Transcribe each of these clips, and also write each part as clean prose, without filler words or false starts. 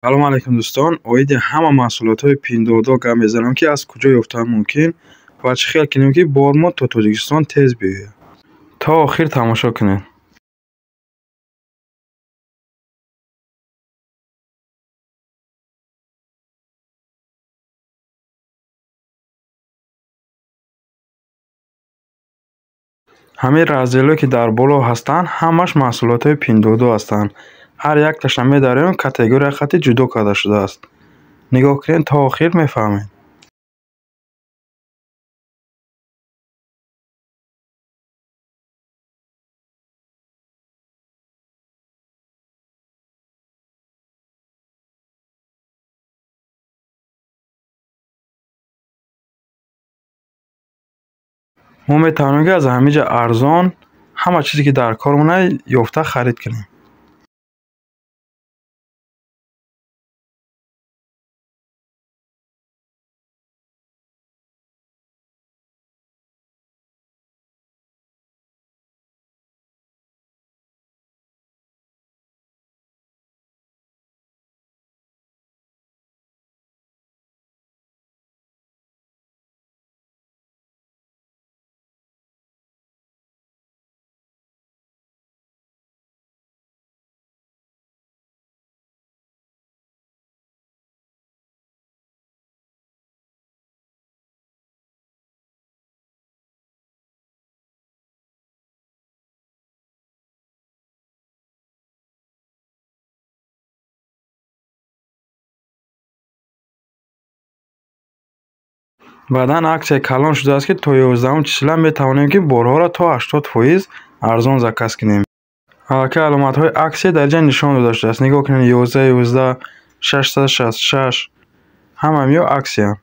Салом алейкум, дӯстон. Оиди ҳама маҳсулотҳои Пиндуодуо гап мезанам, ки аз куҷо ёфтан мумкин ва чӣ хел кунем, ки бор мо то Тоҷикистон тез биёяд. То охир тамошо кунед. Ҳамин разделҳое, ки дар боло ҳастанд, ҳамаш маҳсулотҳои Пиндуодуо ҳастанд. Ҳар якташа медароем, категория хати ҷудо карда шудааст. Нигоҳ кунед то охир, мефаҳмед. Мо метавонем, ки аз ҳамин ҷа арзон ҳама чизе, ки дар кормона, ёфта харид кунем. Баъдан аксияи калон шудааст, ки то 11 числа метавонем, ки борҳоро то 80% арзон заказ кунем. Аллакай аломатҳои аксия дар ҷа нишон дода шудааст. Нигоҳ кунед: 11, 11, 666, ҳама миё аксиянд.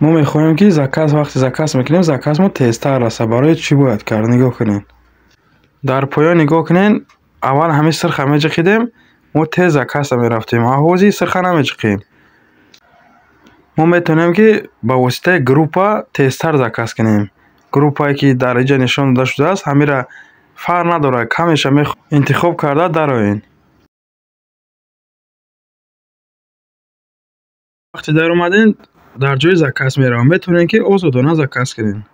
Мо мехоҳем, ки заказ, вақте заказ мекунем, заказ мо тезтар расад. Барои чӣ бояд кард? Нигоҳ кунед. Дар поён нигоҳ кунед, аввал ҳамин сирха меҷиқидем, мо тез заказа мерафтем, а ҳозир сирха намеҷиқем. Мо метавонем, ки ба воситаи группа тезтар заказ кунем. Группае, ки дар инҷа нишон дода шудааст, ҳамира фарқ надорад, камеша интихоб карда дароед. Вақте даромадем, дар ҷои заказ меравам, метавонем, ки озодона заказ кунем.